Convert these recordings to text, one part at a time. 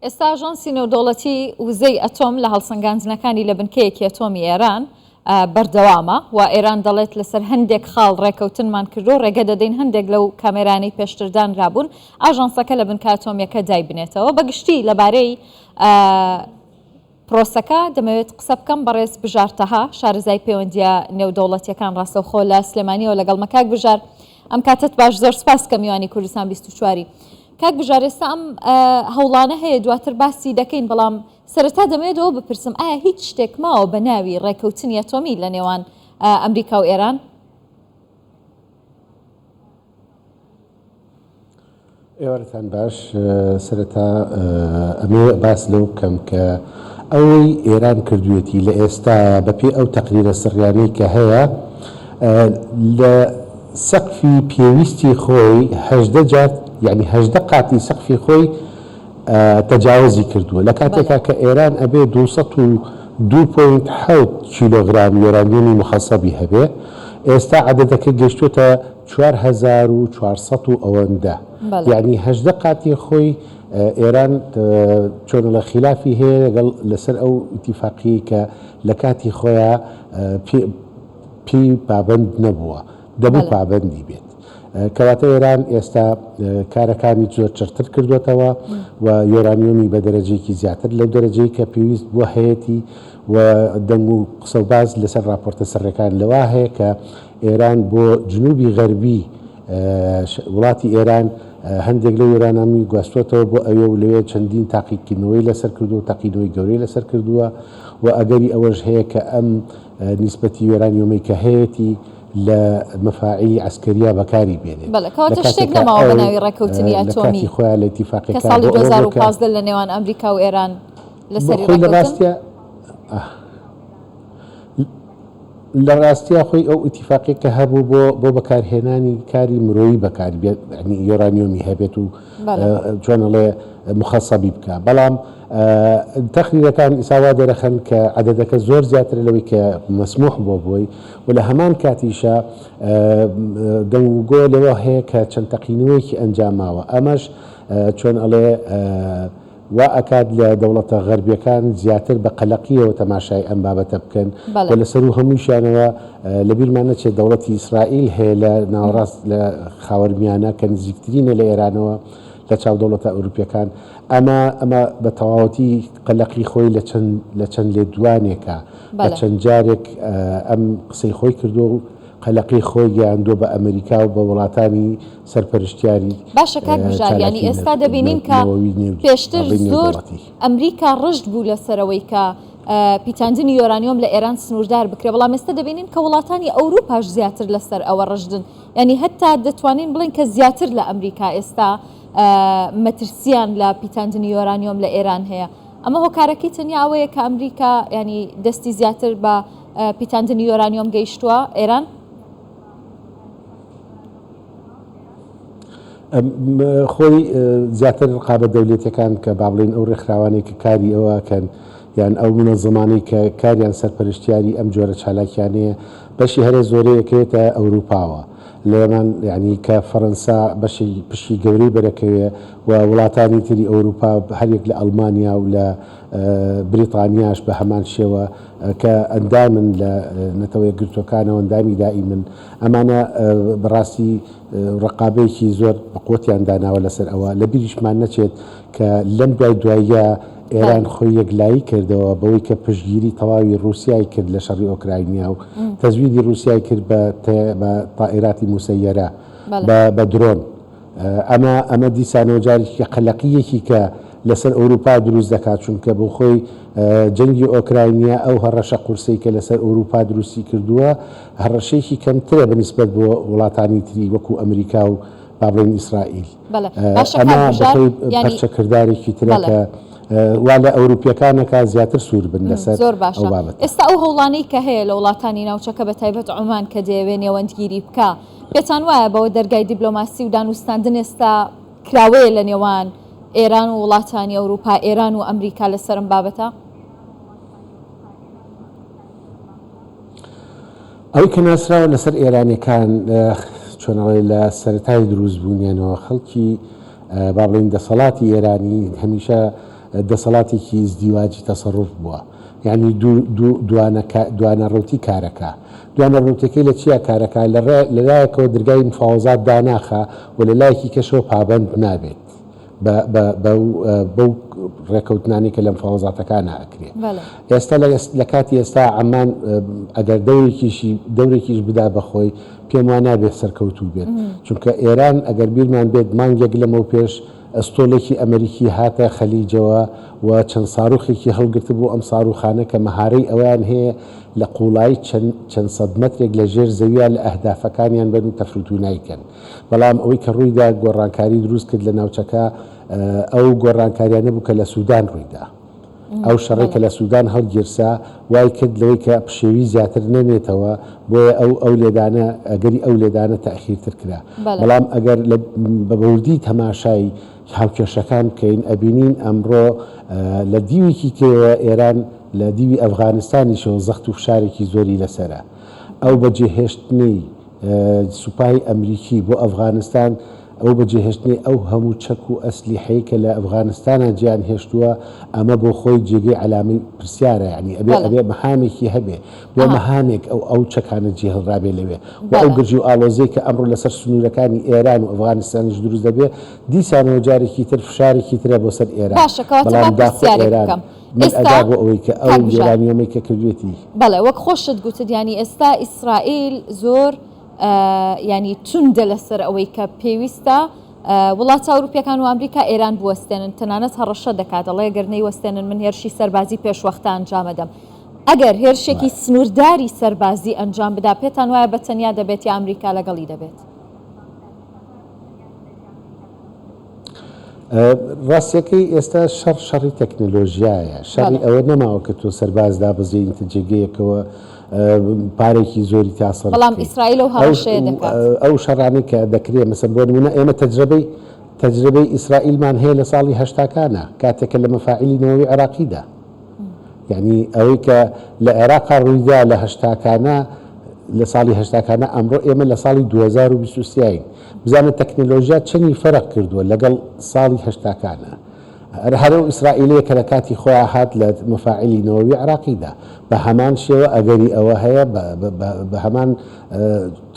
ئێستا ئاژانسی نێودەوڵەتی وزەی ئەتۆم لە هەڵسەنگاندنەکانی لە بنکەیەکی ئەتۆمی ئێران بەردەوامە و ئێران دەڵێت لەسەر هەندێک خاڵ ڕێکەوتنمان کردووە و ڕێگە دەدەین هەندێک لەو کامێرانەی پێشتر دانرابوون ئاژانسەکە لە بنکە ئەتۆمییەکە دایبنێتەوە. بە گشتی لەبارەی پرۆسەکە دەمەوێت قسە بکەم، بەڕێز بژار تەها، شارەزای پەیوەندییە نێودەوڵەتییەکان ڕاستەوخۆ لە سلێمانییەوە لەگەڵمە. کاک بژار ئەم کاتەت باش، زۆر سپاس کە میوانی کوردستان 24 ی. کاک بژار ئێستا ئەم هەوڵانە هەیە دواتر باسی دەکەین، بەڵام سەرەتا دەمەوێت ئەوە بپرسم ئایا هیچ شتێک ماوە بە ناوی ڕێکەوتنی ئەتۆمی لە نێوان ئەمریکا و ئێران؟ ئێوارەتان باش، سەرەتا ئەمەوێ باس لەوە بکەم کە ئەوەی ئێران کردوێتی لە ئێستایا بەپێی ئەو تەقریرە سڕیانەی کە هەیە لە سەقفی پێویستی خۆی 18 جار یعنی 18 قاتی سەقفی خۆی تەجاوزی کردووە لە کاتێکا کە ئێران ئەبێ 202.7 کیلۆگرام یۆرانیۆمی مخەسەبی هەبێ ئێستا عەدەدەکە گەیشتووەتە 4400 و ئەوەندە یەعنی 18 قاتی خۆی ئێران چۆن ئەڵێ خیلافی هەیە لەگەڵ لەسەر ئەو ئیتیفاقیەی کە لە کاتی خۆیا پێی پابەند نەبووە دەبوو پابەندی بێت. کەواتە ئێران ئێستا کارەکانی زۆر چڕتر کردوێتەوە و یۆرانیۆمی بە دەرەجەیەکی زیاتر لەو دەرەجەی کە پێویست بووە هەیەتی و دەنگ و قسە و باس لەسەر راپۆرتە سڕەکان لەوە هەیە کە ئێران بۆ جنوبی غەربی وڵاتی ئێران هەندێک لەو یۆرانیۆمی گواستووەتەوە بۆ ئەوێ و لەوێ چەندین تاقیکردنەوەی لەسەر کردووە و تەقینەوەی گەورەی لەسەر کردووە و ئەگەری ئەوەش هەیە کە ئەم نیسبەتی یۆرانیۆمەی کە هەیەتی لە مەفاعیلی عەسکەرییا بەکاری بێنێت. بەڵێ، لە کەواتە شتێک کاتێکا نەماوە بە ئەو ناوی ڕێککەوتنی لە ئەتۆمی کاتی خۆیا لە کە ئیتیفاقیەکە ساڵی بۆ ئەوە بووە کە 2015 لە نێوان ئەمریکا و ئێران لەسەری خۆی لە ڕێککەوتن؟ ڕاستیا لە ڕاستیا خۆی ئەو ئیتیفاقیە کە هەبوو بۆ بۆ بەکارهێنانی کاری مرۆیی بەکار بێت یعنی یۆرانیۆمی هەبێت و چۆن ئەڵێ مخەسەبی بکا بەڵام تەقریرەکان ئیسا وا دەرەخەن کە عەدەدەکە زۆر زیاترە لەوەی کە مەسموح بۆ بۆی و لە هەمان کاتیشا دەنگ و گۆ لەوە هەیە کە چەند تەقینەوەیەکی ئەنجام ماوە ئەمەش چۆن ئەڵێ وا ئەکات لە دەوڵەتە غەربیەکان زیاتر بە قەلەقیەوە تەماشای ئەم بابەتە بکەن و لە سەروو هەموویشیانەوە لە بیرمان نەچێت دەوڵەتی ئیسرائیل هەیە لە ناوەڕاست لە خاوەرمیانە کە نزیکترینە لە ئێرانەوە لە چاو دەوڵەتە ئەوروپیەکان ئەمە ئەمە بە تەواوەتی قەلەقی خۆی لە چەند لە چەند لێدوانێکا بە چەند جارێک ئەم قسەی خۆی کردووە و قەلەقی خۆی گەیاندووە بە ئەمریکا و بە وڵاتانی سەرپەرشتیاری باشە کاک بژار یانی چالاکی ئێستا دەبینین کە نەوەوی نێو پێشتر بەڵی زۆر نێودەوڵەتی. ئەمریکا ڕژد بوو لەسەر ئەوەی کە پیتاندنی یۆرانیۆم لە ئێران سنووردار بکرێ بەڵام ئێستا دەبینین کە وڵاتانی ئەوروپاش زیاتر لەسەر ئەوە ڕژدن یانی هەتا دەتوانین بڵێین کە زیاتر لە ئەمریکا ئێستا مەترسیان لە پیتاندنی یۆرانیۆم لە ئێران هەیە ئەمە هۆکارەکەی تەنیا ئەوەیە کە ئەمریکا ینی دەستی زیاتر بە پیتاندنی یۆرانیۆم گەیشتووە ئێران؟ خۆی زیاتر ڕقابە دەولێتیەکان کە با بڵێین ئەو ڕێکخراوانەی کە کاری ئەوە ئەکەن یان ئەو مونەزەمانەی کە کاریان سەرپەرشتیاری ئەم جۆرە چالاکیانەیە بەشی هەرە زۆرەی ئەکەوێتە ئەوروپاوە لەمان یعنی کە فەرەنسا بەشی پشکی گەورەی بەرەکەوێ و وڵاتانی تری ئەوروپا هەریەک لە ئەڵمانیا و لە بریتانیاش بە هەمان شێوە کە ئەندامن لە نەتەوە یەکگرتووەکانەوە ئەندامی دائیمن ئەمانە بەڕاستی ڕەقابەیەکی زۆر بەقوەتیان داناوە لەسەر ئەوە، لەبیریشمان نەچێت کە لەم دوای دواییە ئێران خۆی یەکلایی کردەوە بەوەی کە پشتگیری تەواوی ڕووسیای کرد لە شەڕی ئۆکراینیا و تەزویدی ڕووسیای کرد بە بە تائیراتی موسەیەرە بە بە درۆن. ئەمە ئەمە دیسانەوە جارێکی قەلەقییەکی کە لەسەر ئەوروپا دروست دەکات، چونکە بۆ خۆی جەنگی ئۆکراینیا ئەو هەڕەشە قورسەی کە لەسەر ئەوروپا دروستی کردووە هەڕەشەیەکی کەمترە بە نیسبەت بۆ وڵاتانی تری وەکو ئەمریکا و با بڵێین ئیسرائیل. بەڵێ باشە کاک ئەمە بە بژار خۆی یانی پەرچەکردارێکی ترە بەڵێ. کە وا لە ئەوروپییەکان ئەکا زیاتر سوور بن لەسەر زۆر ئەو باشە بابەتە. ئێستا ئەو هەوڵانەی کە هەیە لە وڵاتانی ناوچەکە بە تایبەت عومان کە دەیەوێ نێوەندگیری بکا پێتان وایە بەوە دەرگای دیبلۆماسی و دانوستاندن ئێستا کراوەیە لە نێوان ئێران و وڵاتانی ئەوروپا، ئێران و ئەمریکا لەسەر ئەم بابەتە؟ ئەوەی کە ناسراوە لەسەر ئێرانیەکان چۆن ئەڵێ لە سەرەتای دروست بوونیانەوە خەڵکی با بڵێین دەسەڵاتی ئێرانی هەمیشە دەسەڵاتێکی ئیزدیواجی تەسەروف بووە یانی دوو دوو دوانە دوانە ڕەوتی کارەکا دوانە ڕەوتەکەی لە چیا کارەکا لە ڕێ لە لایەکەوە درگای مفاوەزات داناخا و لە لایەکی کەشەوە پابەند نابێت بە بە بەو بەو ڕێکەوتنانەی کە لە مفاوەزاتەکانا ئەکرێ. بەڵێ. ئێستا لە لە کاتی ئێستا عەمان ئەگەر دەورێکیشی دەورێکیش بدا بە خۆی پێم وا نابێت سەرکەوتوو بێت. چونکە ئێران ئەگەر بیرمان بێت مانگێک لەمەو پێش ئەستۆڵێکی ئەمەریکی هاتە خەلیجەوە و چەند ساروخێکی هەڵگرتبوو، ئەم ساروخانە کە مەهارەی ئەوەیان هەیە لە قوڵایی چەند چەند سەد مەترێک لە ژێر زەویا لە ئەهدافەکانیان بەن و تەفروتونای کەن. بەڵام ئەوەی کە ڕوویدا گۆڕانکاری دروست کرد لە ناوچەکە، ئەو گۆڕانکاریانە بوو کە لە سودان ڕوویدا. ئەو شەڕەی کە لە سودان هەڵگیرسا وای کرد لەوەی کە پشێوی زیاتر نەنێتەوە، بۆیە ئەو ئەو لێدانە ئەگەری ئەو لێدانە تەئخیرتر کرا. بەڵام ئەگەر لە بە بەوردی تەماشای هاوکێشەکان بکەین ئەبینین ئەمڕۆ لە دیوێکی کەیەوە ئێران لە دیوی ئەفغانستانیشەوە زەخت و فشارێکی زۆری لەسەرە. ئەو بەجێهێشتنەی سوپای ئەمریکی بۆ ئەفغانستان ئەو بەجێهێشتنی ئەو هەموو چەک و ئەسلیحەی کە لە ئەفغانستانا جێیان هێشتووە ئەمە بۆ خۆی جێگەی عەلامەی پرسیارە یانی ئەبێ ئەبێ مەهامێکی هەبێ بۆ مەهامێک ئەو ئەو چەکانە جێهێڵرابێ لەوێ و ئەو گرژی و ئاڵۆزیەی کە ئەمڕۆ لەسەر سنوورەکانی ئێران و ئەفغانستانیش دروست دەبێ دیسانەوە جارێکی تر فشارێکی ترە بۆ سەر ئێران باشە کەواتە با بەڵام داخۆ پرسیارێک ئێران بکەم مل ئێستا ئەدا بۆ ئەوەی کە ئەو کاک بژار یۆرانیۆمەی کە کردوێتی. بەڵێ وەک خۆشت گوتت یانی ئێستا ئیسرائیل زۆر یانی توندە لەسەر ئەوەی کە پێویستە وڵاتە ئەوروپیەکان و ئەمریکا ئێران بوەستێنن تەنانەت هەڕەشە دەکات دەڵێ گەر نەیوەستێنن من هێرشی سەربازی پێشوەختە ئەنجامەدەم ئەگەر هێرشێکی سنوورداری سەربازی ئەنجام بدا پێتان وایە بە تەنیا دەبێت یا ئەمریکا لەگەڵی دەبێت؟ ڕاستیەکەی ئێستا شەڕ شەڕی تەکنەلۆژیایە، شەڕی ئەوە نەماوە کە تۆ سەرباز دابەزێنیتە جێگەیەکەوە پارێکی زۆری تا سەرف بەڵام ئیسرائیل ئەو هەڕەشەیە دەکات. ئەو شەڕانەی کە دەکرێ مەسەن بۆ نمونە ئێمە تەجرەبەی تەجرەبەی ئیسرائیلمان هەیە لە ساڵی هەشتاکانە کاتێک کە لە مەفاعیلی نەوەوی عێراقیدا یانی ئەوەی کە لە عێراقا ڕوویدا لە هەشتاکانە لە ساڵی هەشتاکانە ئەمڕۆ ئێمە لە ساڵی 2023 ین بزانە تەکنەلۆژیا چەنی فەرق کردووە لەگەڵ ساڵی هەشتاکانە هەر ئەو ئیسرائیلەیە کە لە کاتی خۆیا هات لە مەفاعیلی نەوەوی عێراقیدا بە هەمان شێوە ئەگەری ئەوە هەیە بە هەمان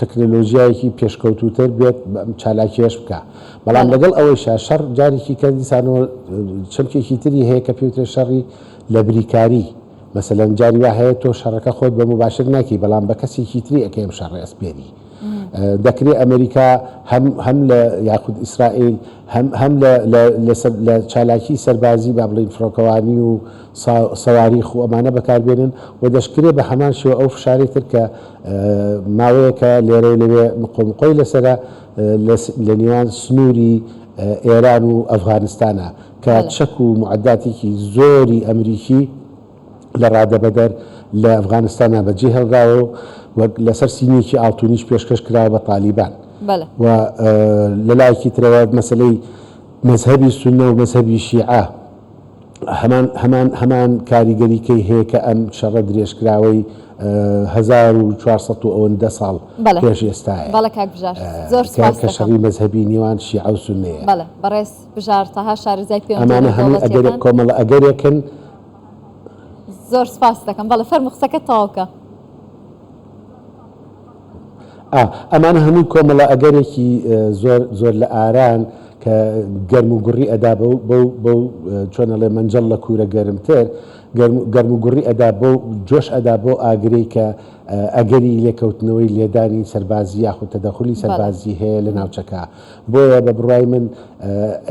تەکنەلۆژیایەکی پێشکەوتووتر بێت ئەم چالاکیەش بکا بەڵام لەگەڵ ئەوەیشا شەڕ جارێکی کە دیسانەوە چەمکێکی تری هەیە کە پێوترێ شەڕی لەبریکاری مەسەلەن جاری وا هەیە تۆ شەڕەکە خۆت بە موباشر ناکەی بەڵام بە کەسێکی تری ئەکەی ئەم شەڕە ئەسپێری دەکرێ ئەمریکا هەم هەم لە یاخود ئیسرائیل هەم هەم لە لە لە چالاکی سەربازی با بڵێین فڕۆکەوانی و سەواریخ و ئەمانە بەکاربێنن و دەشکرێ بە هەمان شێوە ئەو فشارەی تر کە ماوەیەکە لێرە و لەوێ مقۆمقۆی لەسەرە لە نێوان سنووری ئێران و ئەفغانستانە کە چەک و موعەداتێکی زۆری ئەمریکی لە ڕادەبەدەر لە ئەفغانستانا بەجێ هێڵراوە و لەسەر سینییەکی ئاڵتونیش پێشکەش کراوە بە تالیبان و لە لایەکی ترەوە مەسەلەی مەزهەبی سوننە و مەزهەبی شیعە هەمان هەمان هەمان کاریگەریکەی هەیە کە ئەم شەڕە درێژکراوەی 1400 و ئەوەندە ساڵ پێش ئێستایە بەڵێ کاک بژار زۆر سپاس کە شەڕی مەزهەبی نێوان شیعە و سوننەیە. بەڵێ بەڕێز بژار تەها شارەزای پەیوەندییە ئەمانە هەمووی ئەگەرێک نێودەوڵەتییەکان. کۆمەڵە ئەگەرێکن. زۆر سپاست دەکەم بەڵێ فەرموو قسەکەت تەواو کە. ئا ئەمانە هەمووی کۆمەڵە ئەگەرێکی زۆر زۆر لە ئاران کە گەرم و گوڕی ئەدا بەو بەو بەو چۆن ئەڵێ مەنجەڵ لە کوورە گەرمتر گەرم گەرم و گوڕی ئەدا بەو جۆش ئەدا بۆ ئاگرەی کە ئەگەری لێکەوتنەوەی لێدانی سەربازی یاخود تەدەخولی سەربازی هەیە لە ناوچەکە بۆیە بە بڕوای من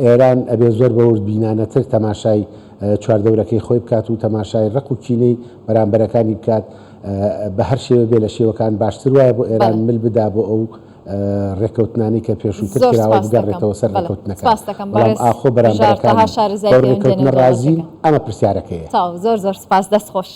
ئێران ئەبێ زۆر بە وردبینانەتر تەماشای چواردەورەکەی خۆی بکات و تەماشای ڕق و کینەی بەرامبەرەکانی بکات بە هەر شێوە بێ لە شێوەکان باشتر وایە بۆ ئێران مل بدا بۆ ئەو ڕێکەوتنانەی کە پێشووتر کراوە بگەڕێتەوە سەر ڕێکەوتنەکان بەڵام ئاخۆ بەرامبەرەکان بەو ڕێکەوتنە ڕازین ئەمە پرسیارەکەیە. زۆر زۆر سپاس دەست خۆش.